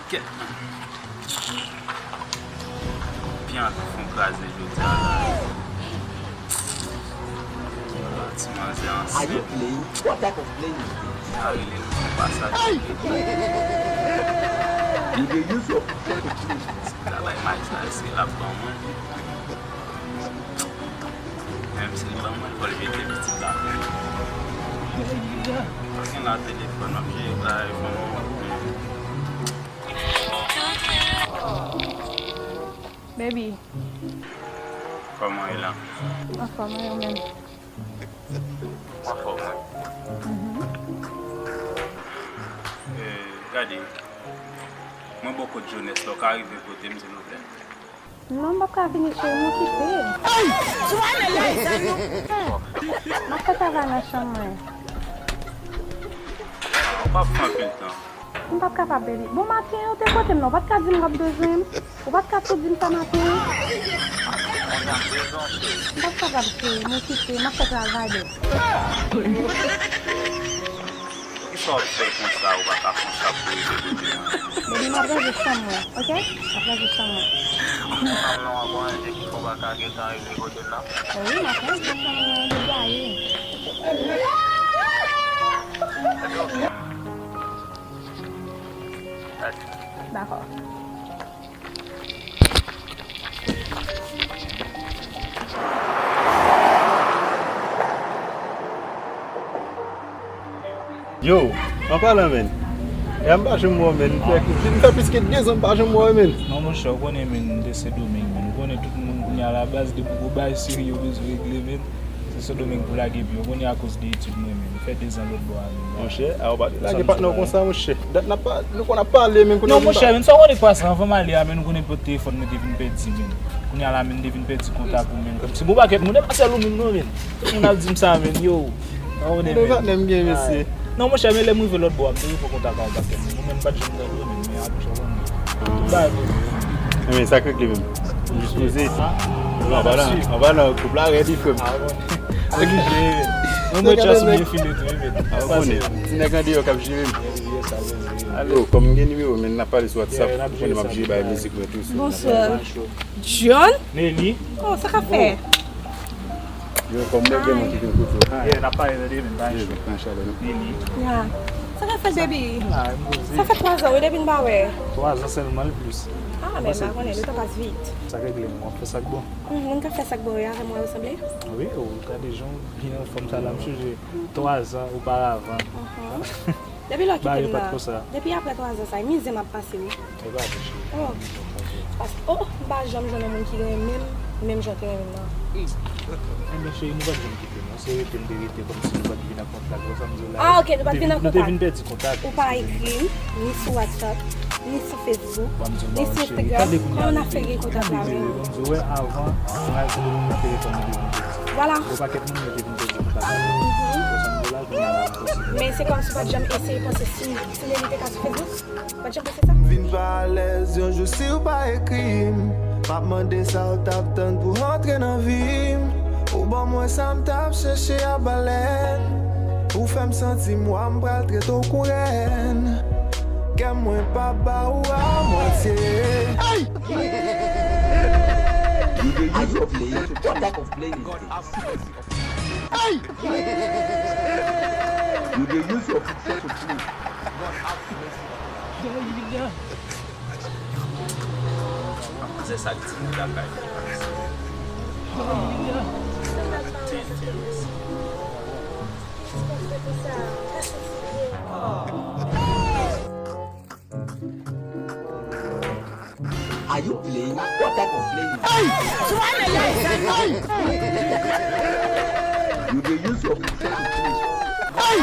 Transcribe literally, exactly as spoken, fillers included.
Kèt. Pyan fon kraze jodi a la. Ti manzè ansent. Are you playing? What type of playing is this? Sa rele nou fè pasaj. Hey! You dey use your pocket to play. Travay may sa, se l ap ban mwen. Menm si l ban mwen, fò l jete pitit la. Pa gen la telefòn, w ap jere bagay fanm nan. Baby. Kòman w ye la? Anfòm, wi, ou menm? Anfòm, wi. Mhm. Eh, gade, mwen bò kot Jones la, w ka rive kote m, silvouplè? Non, m p ap ka vini, cheri, m okipe. Hey! M ap fè travay nan chanm mwen. Ou p ap pran anpil tan. M p ap kapab, baby. Bon maten, ou te kote m nan, ou pa t ka di m w ap bezwen m. Ou pa t ka tou di m sa maten. M p ap kapab, cheri, m okipe, m ap fè travay, baby. Poukisa w ap fè konsa, ou pa ka konsa pou rive kote mwen? Baby, m ap ranje chanm mwen, oke? M ap ranje chanm mwen. Fanm nan ap ranje ki fè w pa ka gentan rive kote m nan? Wi, m ap ranje chanm mwen, degaje. Dakò. Yo, an palan, menn. Ya, m pa janm wè w, menn. M fè, m fè plis ke de zan m pa janm wè w, menn. Non, monchè, ou konnen, menn, m te Sendomeng, menn. Ou konnen tout moun kounye a la baz, depi gwo bagay serye yo bezwen regle, menn. Se Sendomeng pou lage pye. Ou konnen akoz de etid mwen, menn. M fè de zan lòt bò a, menn. Monchè, a ou pa te lage patnè w konsa, monchè. Dat n ap pa-, nou konn ap pale, menn, kounye a. Non, monchè, menn, sa w konnen k pase anvan m ale a, menn, ou konnen pòt telefòn mwen te vin pèdi, menn. Kounye a la, menn, te vin pèdi kontak ou, menn. Kòmsi bon pakèt moun, e pa sèl ou menm non, menn. Moun ap di m sa, menn, yo. Ou konnen, menn. Patnè m gen, mesye. Non, monchè, men lè m rive lòt bò a, m te repran kontak a yon pakèt moun. Ou menm, m pa t janm tande w, menn, men a, monchè, ou konnen. Tout bagay poze. Men sa k regle menm. M jis poze. Anba la, anba la, gwoup la rèd, frè m. Oblije, menn. Mwen, mwen chans ou byen file tou, wi, menn. A, ou konnen. Ti nèg andeyò k ap jere m. Yes, yes, sa vre, sa vre. Yo, kòm m gen nimewo, menn, n ap pale sou WhatsApp. Ou konnen m ap jere bay mizik mwen tou. Bonswa. John? Nelly? Oh, sa k ap fè? Yo, kòm mwen gen moun ki vin kote w. Yeah, n ap pale tande, menn, pa gen chou. Nelly. Ya. Sa k ap fèt, baby? Sa fè twa zan, wi, depi n pa wè. Twa zan sèlman, l plis. Ah, men m pa konnen, le tan pase vit. Sa k regle, m ap fè sa k bon. Hmm, moun k ap fè sa k bon yo avè m, wè yo sanble? Wi, ou gade jan w byen anfòm sa la, m sonje twa zan oparavan. Depi lè w kite m nan, depi aprè twa zan sa, e mizè m ap pase, wi. E pa vre, cheri. Oh. Paske, oh, m pa janm jwenn yon moun ki renmen m, menm jan w te renmen m nan. Ebyen, cheri, nou pa t janm kite, non. Se rete m te rete kòmsi nou pa t vin ak kontak, ou wè sa m di w la? Ah, ok, nou pa t vin ak kontak. Nou te vin pèdi kontak. Ou pa ekri m, ni sou WhatsApp, ni sou Facebook, ni sou Instagram. Kòman n ap fè gen kontak la menm? Bon, di w wè avan, mwen ak Sendomeng nan telefòn nou te vin pèdi. Vwala. Yon pakèt moun yo te vin pèdi kontak la. Mhm. Ou wè sa m di w la, kounye a la, m posib. Men se kòmsi w pa t janm eseye panse si, si Nelly te ka sou Facebook? Ou pa t janm panse sa? Vin pa alèz yon jou si w pa ekri m. M ap mande sa w t ap tann pou w antre nan vi m. Ou ban mwen sa m t ap chèche a balèn. Ou fè m santi m wa, m pral trete w kou rèn. Kè mwen pa ba ou a mwatye. Hey! You dey use your possession. What type of play is this? Hey! You dey use your possession to play. Manzè sa k di nou lakay. Are you playing? What type of play is this? Hey! You dey use your possession to play. Hey!